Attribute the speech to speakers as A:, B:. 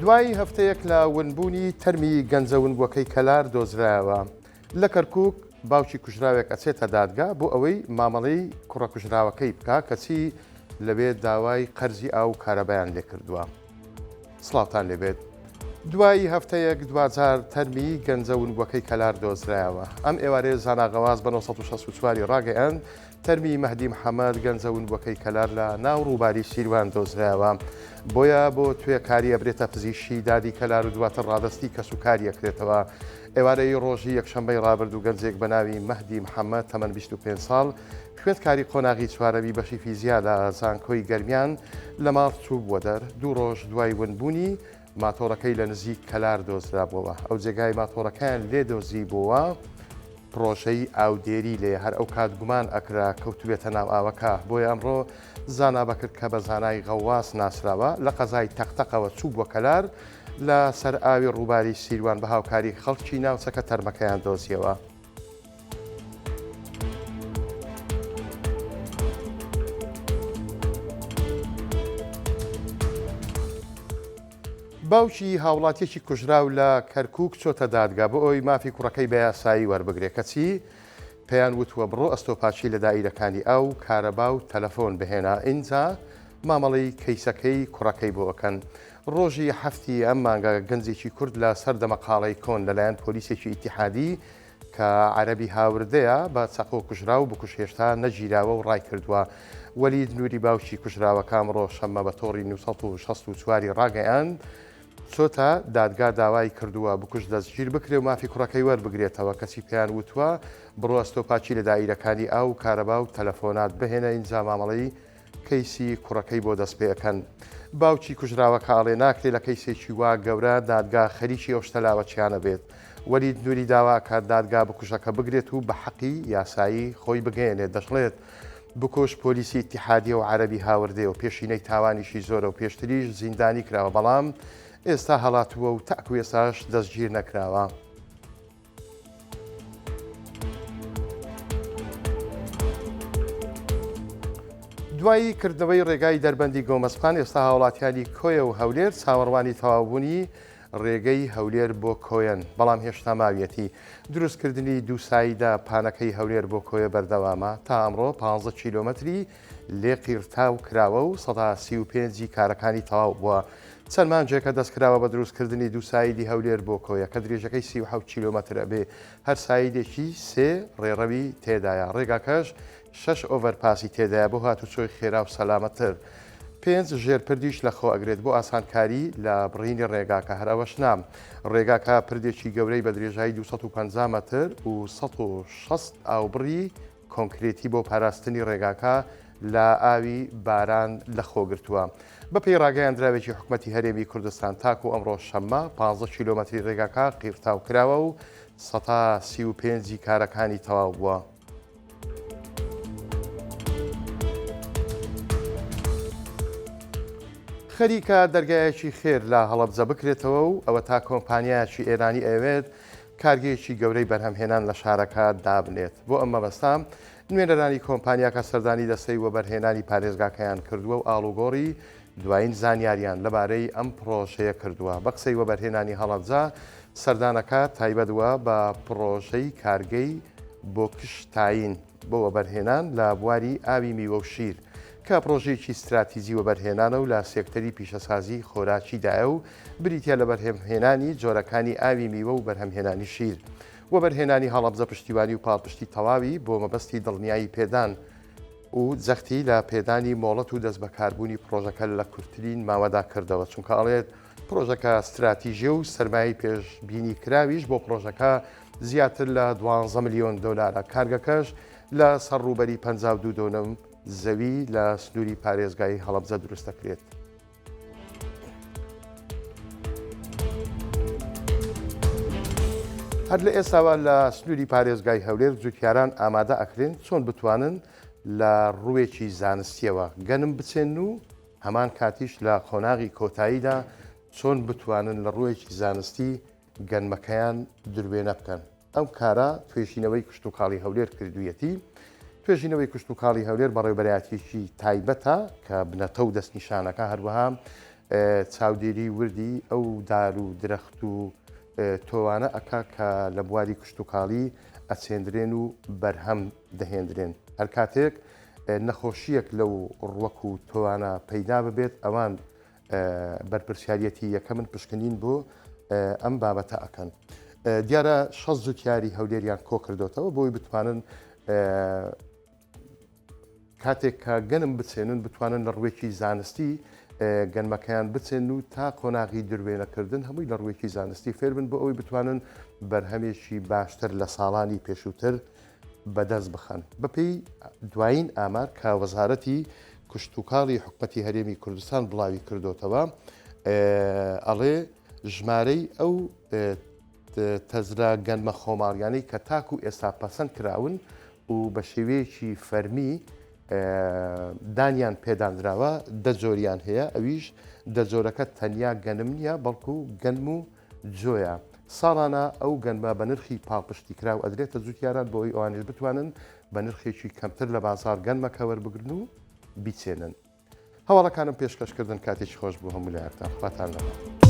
A: دوای هەفتەیەک لە ونبوونی تەرمی گەنجە ونبووەکەی کەلار دۆزرایەوە لە کەرکوک، باوکی کوژراوێک ئەچێتە دادگا بۆ ئەوەی مامەڵەی کوڕە کوژراوەکەی بکا، کەچی لەوێ داوای قەرزی ئاو و کارەبایان لێکردووە. سڵاوتان لێبێت. دوای هەفتەیەک دواجار تەرمی گەنجە ونبووەکەی کەلار دۆزرایەوە. ئەم ئێوارەیە زانا غەواس بە 964 ی ڕاگەیاند، تەرمی مەهدی محەمەد گەنجە ونبووەکەی کەلار لە ناو ڕووباری سیروان دۆزرایەوە. بۆیە بۆ توێکاری ئەبرێتە پزیشکی دادی کەلار و دواتر ڕادەستی کەسوکاری ئەکرێتەوە. ئێوارەی ڕۆژی یەکشەممەی ڕابردوو گەنجێک بە ناوی مەهدی محەمەد تەمەن 25 ساڵ خوێندکاری قۆناغی چوارەمی بەشی فیزیا لە زانکۆی گەرمیان لە ماڵ چووبووە دەر، دوو ڕۆژ دوای ونبوونی، ماتۆڕەکەی لە نزیک کەلار دۆزرابووەوە. ئەو جێگای ماتۆڕەکەیان لێ دۆزیبووەوە پڕۆژەی ئاودێری لێیە، هەر ئەوکات گومان ئەکرا کەوتبێتە ناو ئاوەکە، بۆیە ئەمڕۆ زانا بەکر کە بە زانای غەواس ناسراوە لە قەزای تەقتەقەوە چووبووە کەلار، لە سەر ئاوی ڕووباری سیروان بە هاوکاری خەڵکی ناوچەکە تەرمەکەیان دۆزیەوە. باوکی هاوڵاتیەکی کوژراو لە کەرکوک چۆتە دادگا بۆ ئەوەی مافی کوڕەکەی بە یاسایی وەربگرێ کەچی پێیان وتووە بڕۆ ئەستۆپاکی لە دائیرەکانی ئاو و کارەبا و تەلەفۆن بهێنە ئینجا مامەڵەی کەیسەکەی کوڕەکەی بۆ ئەکەن. ڕۆژی حەفتی ئەم مانگە گەنجێکی کورد لە سەر دەمەقاڵەی کۆن لەلایەن پۆلیسێکی ئیتیحادی کە عەرەبی هاوردەیە بە چەقۆ کوژرا و بکوژ هێشتا نەگیراوە و ڕایکردووە. وەلید نوری باوکی کوژراوەکە ئەمڕۆ شەممە بە تۆڕی 964 ی ڕاگەیاند، چۆتە دادگا داوای کردووە بکوژ دەستگیر بکرێ و مافی کوڕەکەی وەربگرێتەوە، کەچی پێیان وتووە بڕۆ ئەستۆپاکی لە دائیرەکانی ئاو و کارەبا و تەلەفۆنات بهێنە ئینجا مامەڵەی کەیسی کوڕەکەی بۆ دەست پێ ئەکەن. باوکی کوژراوەکە ئەڵێ ناکرێ لە کەیسێکی وا گەورە دادگا خەریکی ئەو شتە لاوەکیانە بێت. وەلید نوری داوا ئەکات دادگا بکوژەکە بگرێت و بە حەقی یاسایی خۆی بگەیەنێت، دەشڵێت بکوژ پۆلیسی ئیتیحادیە و عەرەبی هاوردەیە و پێشینەی تاوانیشی زۆرە و پێشتریش زیندانی کراوە بەڵام ئێستا هەڵاتووە و تاکو ئێستاش دەستگیر نەکراوە. دوای کردنەوەی ڕێگای دەربەندی گۆمەسپان ئێستا هاوڵاتیانی کۆیە و هەولێر چاوەڕوانی تەواوبوونی ڕێگەی هەولێر بۆ کۆیەن، بەڵام هێشتا ماویەتی. دروستکردنی دووسایدە پانەکەی هەولێر بۆ کۆیە بەردەوامە، تا ئەمڕۆ 15 کیلۆمەتری لێ قیرتاو کراوە و 35% ی کارەکانی تەواو بووە. چەند مانگێکە دەستکراوە بە دروستکردنی دووسایدی هەولێر بۆ کۆیە کە درێژەکەی 37 کیلۆمەتر ئەبێ، هەر سایدێکی سێ ڕێڕەوی تێدایە، ڕێگاکەش شەش ئۆڤەرپاسی تێدایە بۆ هاتوچۆی خێرا و سەلامەتتر. پێنج ژێرپردیش لەخۆ ئەگرێت بۆ ئاسانکاری لە بڕینی ڕێگاکە، هەر ئەوەش نا، ڕێگاکە پردێکی گەورەی بە درێژایی 250 مەتر و 160 ئاوبڕی کۆنکرێتی بۆ پاراستنی ڕێگاکە لە ئاوی باران لەخۆگرتووە. بەپێی ڕاگەیاندراوێکی حکومەتی هەرێمی کوردستان تاکو ئەمڕۆ شەممە 15 کیلۆمەتری ڕێگاکە قیرتاو کراوە و 35% ی کارەکانی تەواو بووە. خەریکە دەرگایەکی خێر لە هەڵەبجە بکرێتەوە و ئەوەتا کۆمپانیایەکی ئێرانی ئەیەوێت کارگەیەکی گەورەی بەرهەمهێنان لە شارەکە دابنێت. بۆ ئەم مەبەستە نوێنەرانی کۆمپانیاکە سەردانی دەستەی وەبەرهێنانی پارێزگاکەیان کردووە و ئاڵوگۆڕی دوایین زانیاریان لەبارەی ئەم پڕۆژەیە کردووە. بە قسەی وەبەرهێنانی هەڵەبجە، سەردانەکە تایبەت بووە بە پڕۆژەی کارگەی بۆکشتاین بۆ وەبەرهێنان لە بواری ئاوی میوە و شیر، کە پڕۆژەیەکی ستراتیجی وەبەرهێنانە و لە سێکتەری پیشەسازی خۆراکیدایە و بریتییە لە بەرهەمهێنانی جۆرەکانی ئاوی میوە و بەرهەمهێنانی شیر. وەبەرهێنانی هەڵەبجە پشتیوانی و پاڵپشتی تەواوی بۆ مەبەستی دڵنیایی پێدان و جەختی لە پێدانی مۆڵەت و دەستبەکاربوونی پڕۆژەکە لە کورتترین ماوەدا کردەوە، چونکە ئەڵێت پڕۆژەکە ستراتیژیە و سەرمایەی پێشبینی کراویش بۆ پڕۆژەکە زیاتر لە 12 ملیۆن دۆلارە، کارگەکەش لە سەر ڕووبەری 52 دۆنم زەوی لە سنووری پارێزگای هەڵەبجە دروست دەکرێت. هەر لە ئێستاوە لە سنووری پارێزگای هەولێر جوتیاران ئامادە ئەکرێن چۆن بتوانن لە ڕووێکی زانستیەوە گەنم بچێن و هەمان کاتیش لە قۆناغی کۆتاییدا چۆن بتوانن لە ڕووێکی زانستی گەنمەکەیان دروێنە بکەن. ئەم کارە توێژینەوەی کشتوکاڵی هەولێر کردوویەتی. توێژینەوەی کشتوکاڵی هەولێر بەڕێوەبەرایەتیەکی تایبەتە کە بنەتە و دەستنیشانەکە هەروەها. چاودێری وردی ئەو دار و درەخت و تۆوانە ئەکا کە لە بواری کشتوکاڵی ئەچێندرێن و بەرهەم دەهێندرێن. هەر کاتێک نەخۆشییەک لەو ڕوەک و تۆوانە پەیدا ببێت ئەوان بەرپرسیاریەتی یەکەمن پشکنین بۆ ئەم بابەتە ئەکەن. دیارە 6 جوتیاری هەولێریان کۆکردۆتەوە بۆی بتوانن کاتێک کە گەنم بچێنن بتوانن لە ڕووێکی زانستی گەنمەکەیان بچێن و تا قۆناغی دروێنەکردن هەمووی لە ڕووێکی زانستی فێربن بۆ ئەوەی بتوانن بەرهەمێکی باشتر لە ساڵانی پێشووتر بەدەست بخەن. بەپێی دوایین ئامار کە وەزارەتی کشتوکاڵی حکومەتی هەرێمی کوردستان بڵاوی کردۆتەوە ئەڵێ ژمارەی ئەو تەزرا گەنمە خۆماڵیانەی کە تاکو ئێستا پەسەند کراون و بە شێوەیەکی فەرمی دانیان پێدانراوە دە جۆریان هەیە ئەویش دە جۆرەکە تەنیا گەنم نییە بەڵکو گەنم و جۆیە. ساڵانە ئەو گەنمە بە نرخی پاڵپشتیکراو ئەدرێتە جوتیاران بۆ ئەوەی ئەوانیش بتوانن بە نرخێکی کەمتر لە بازاڕ گەنمەکە وەربگرن و بیچێنن. هەواڵەکانم پێشکەش کردن کاتێکی خۆش بۆ هەموو لایەکتان خواتان لەگەڵ.